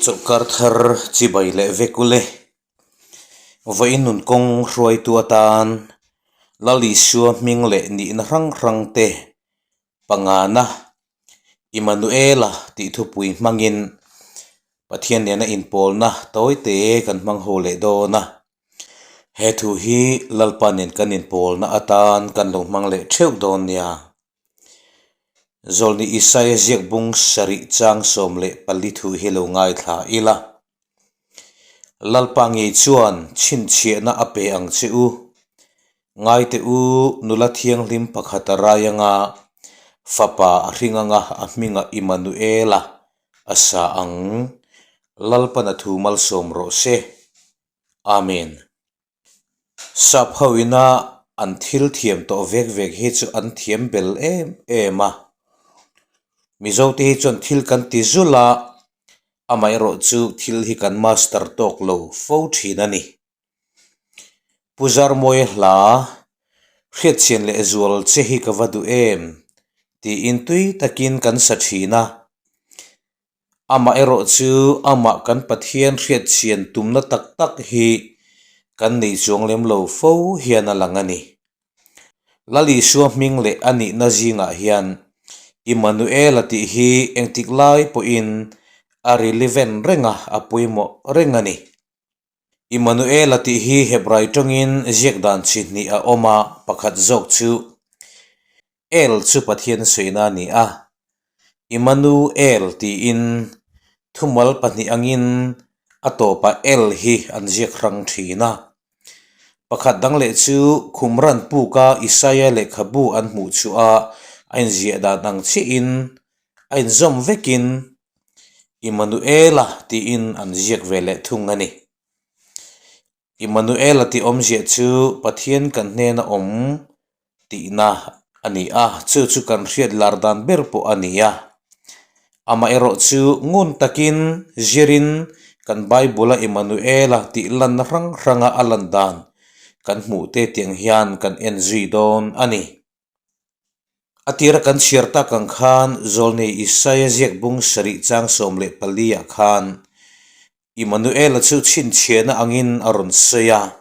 Chawlhkar thar chibai leh vek ule. Vawiin nun kawng hruaitu atan Lal Isua hming leh nihna hrang hrang te pangana Immanuela tih thupui hmangin Pathian nena inpawlna tawite kan hmang ho leh dawn a. He thu hi Lalpa nen kan inpawlna atan kan lo hmang leh theuh dawn nia. Zawlni Isaia ziak bung sarih chang 14 thu hi lo ngaithla ila. Lalpa ngei chuan chhinchhiahna a pe ang che u. Ngaite u, nula thianghlim pakhat a rai anga, fapa a hring anga a hmingah Immanuela a sa ang. Lalpan a thu malsawm rawh se. Amen. Sap ho ina an thil thiam tawh vek vek hi chu an thiam bel em em a. Mizo te hi chuan thil kan ti zul a, amaherawh chu thil hi kan master tawk lo fo thin a ni. Pu Zarmawia hla hriatchhian leh zual che hi ka va duh em tiin tui takin kan sa thin a. Amah erawh chu amah kan Pathian hriatchhian tumna tak tak hi kan nei chuang lem lo fo hian a lang a ni. Lal Isua hming leh a nihna zingah hian Immanuela tih hi engtik lai pawhin a relevant reng a, a pawimawh reng a ni. Immanuela tih hi Hebrai tawngin ziak dan chi hnih a awm a, pakhat zawk chu El chu Pathian sawiina a ni a, Immanuel tiin thumal pahnih angin a tawpah El hi an ziak hrang thin a. Pakhat dang leh chu Khumran puka Isaia lehkhabu an hmuh chhuah a a inziah dan ang chiahin a inzawm vekin Immanuela tiin an ziak ve leh thung a ni. Immanuela tih awmzia chu Pathian kan hnena awm tihna a ni a, chu chu kan hriat lar dan ber pawh a ni a. Amaherawh chu ngun takin zirin kan Bible-a Immanuela tih lanna hrang hranga a lan dan kan hmuh te tiang hian kan en zui dawn a ni. A tira kan chhiar tak ang khan Zawlnei Isaia ziak bung sarih chang 14 ah khan Immanuela chu chhinchhiahna angin a rawn sawi a.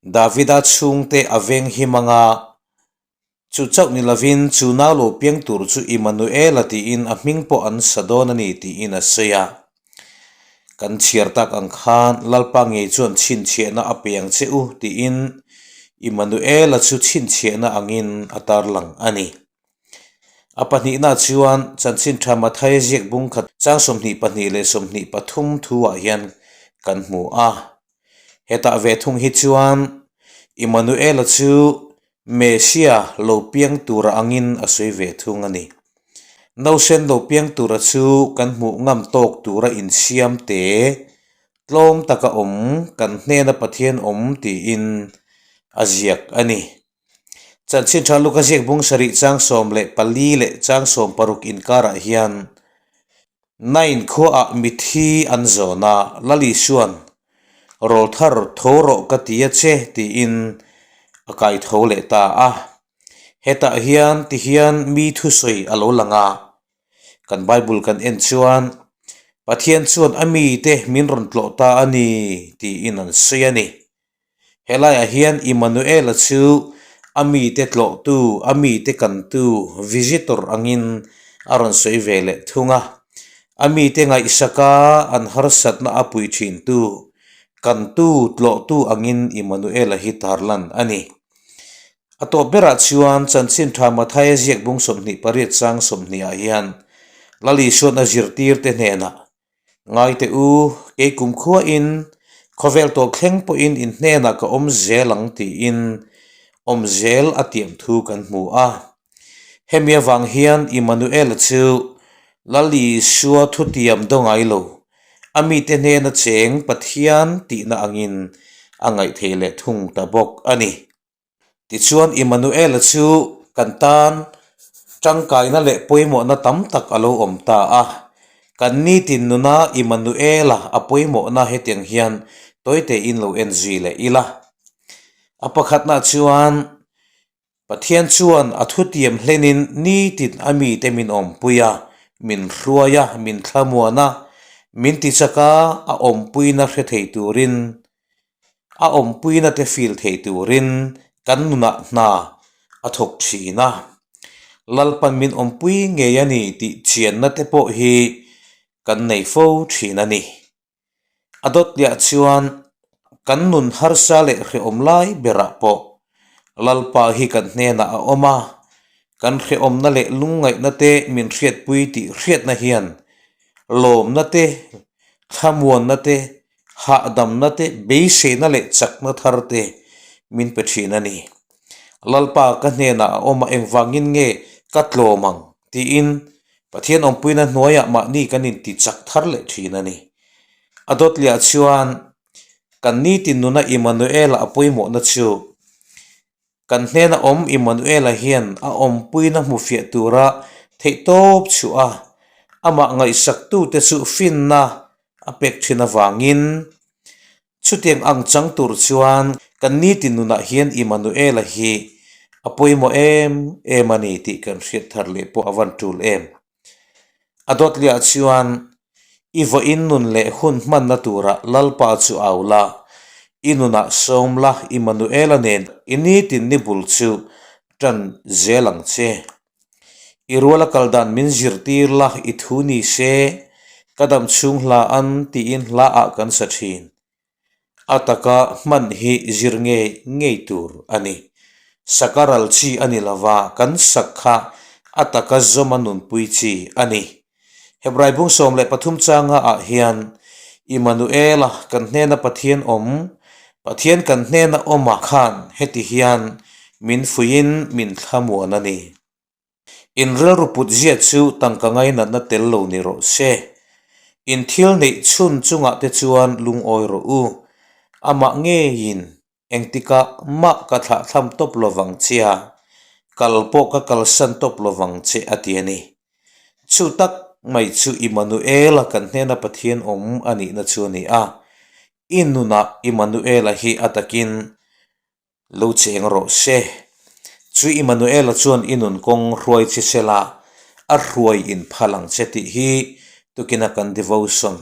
Davida chhungte a veng him anga chu chauh ni lovin chu nau lo piang tur chu Immanuela tiin a hming pawh an sa dawn a ni tiin a sawi a. Kan chhiar tak ang khan Lalpa ngei chuan chhinchhiahna a pe ang che u tiin Immanuela chu chhinchhiahna angin a tarlang a ni. A pahnihna chuan chanchin tha Mathaia ziak bung khat chang 22 leh 23 thuah hian kan hmu a. Hetah ve thung hi chuan Immanuela chu Messia lo piang tura angin a sawi ve thung a ni. Nausen lo piang tura chu kan hmuh ngam tawk tura insiam te, tlawm taka awm, kan hnena Pathian awm tiin a ziak a ni. Chanchin tha Luka ziak bung sarih chang 14 leh chang 16 inkarah hian Nain khuaah mithi an zawn a, Lal Isua'n Rawlthar tho rawh ka ti a che tiin a kai tho leh ta a. Hetah hian tihian mi thusawi a lo lang a, kan Bible kan en chuan Pathian chuan a mite min rawn tlawh ta a ni tiin an sawi a ni. Helaiah hian Immanuela chu a mite tlawhtu, a mite kantu, visitor angin a rawn sawi ve leh thung a. A mite ngaihsaka an harsatna a pui thintu, kantu, tlawhtu angin Immanuela hi tarlan a ni. A tawp berah chuan chanchin tha Mathaia ziak bung 28 chang 20 ah hian Lal Isuan a zirtirte hnenah Ngaite u, kei kumkhuain khawvel tawp thleng pawhin in hnenah ka awm zel ang tiin awm zel a tiam thu kan hmu a. Hemi avang hian Immanuela chu Lal Isua thutiam do ngai lo, a mite hnena cheng Pathian tihna angin a ngaihthei leh thung ta bawk a ni. Tichuan Immanuela chu kan tan tangkaina leh pawimawhna tam tak a lo awm ta a. Kan nitin nuna Immanuela a pawimawhna hetiang hian tawitein lo en zui leh ila. A pakhatna chuan Pathian chuan a thutiam hlenin nitin a mite min awmpui a, min hruai a, min thlamuan a, Min ti chak a, a awmpuina hre thei turin, a awmpuina te feel thei turin kan nunah hna a thawk thin a. Lalpan min awmpui ngei a ni tih chianna te pawh hi kan nei fo thin a ni. A dawtliah chuan kan nun harsa leh hrehawm lai berah pawh Lalpa hi kan hnenah a awm a, kan hrehawmna leh lungngaihna te min hriatpui tih hriatna hian lawmna te, thlamuanna te, hahdamna te, beiseina leh chakna thar te min pe thin a ni. Lalpa ka hnenah a awm a, engvangin nge ka tlawm ang? tiin Pathian awmpuina hnuaiah mahni kan inti chak thar leh thin a ni. A dawtliah chuan kan nitin nuna Immanuela a pawimawhna chu kan hnena awm Immanuela hian a awmpuina hmufiah tura theihtawp chhuah a, amah ngaihsaktute chu finna a pek thin avangin Chutiang ang chang tur chuan kan nitin nunah hian Immanuela hi a pawimawh em em a ni tih kan hriat thar leh pawh a van tul em. A dawtliah chuan i vawiin nun leh hun hmanna turah Lalpa chu au la, i nunah sawm la Immanuela nen i nitin ni bul chu tan zel ang che. I ruala kal dan min zirtir la i thu ni se, ka dam chhung hla an tiin hla ah kan sa thin. A taka hman hi zir ngei ngei tur a ni. Saka ral chi a ni lova, kan sak kha a taka zawma nunpui chi a ni. Hebrai bung 13 changa ah hian Immanuela kan hnena Pathian awm, Pathian kan hnena awmah khan heti hian min fuiin min thlamuan a ni. In rilru put zia chu tangka ngainatna tel lo ni rawh se. In thil neih chhun chungah te chuan lungawi rawh u. Amah ngeiin Engtikah mah ka thlahthlam tawp lovang che a, kal pawh ka kalsan tawp lovang che a ti a ni. Chu tak mai chu Immanuela kan hnena Pathian awm a nihna chu a ni a, i nunah Immanuela hi a takin lo cheng rawh se. Chu Immanuela chuan i nun kawng hruai che sela a hruai inphal ang che tih hi tukina kan devotion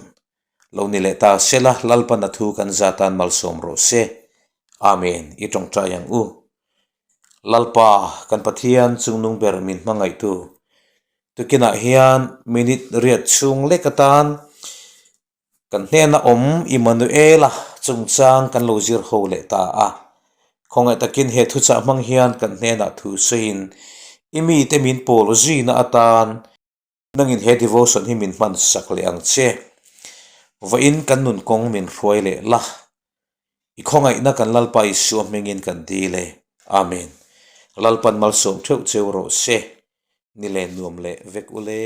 Lo ni leh ta sela, Lalpan a thu kan za tan malsawm rawh se. Amen. I tawngtai ang u. Lalpa, kan Pathian chungnung ber min hmangaihtu. Tukinah hian minute riat chhung lek atan kan hnena awm Immanuela chungchang kan lo zir ho leh ta a. Khawngaih takin he thuchah hmang hian kan hnenah thu sawiin i mite min pawl zuina atan Nangin he devotion hi min hman sak leh ang che. Vawiin kan nun kawng min hruai leh la. I khawngaihna kan Lalpa Isua hmingin kan dil e. Amen. Lalpan malsawm theuh cheu rawh se. Ni len nuam leh vek ule.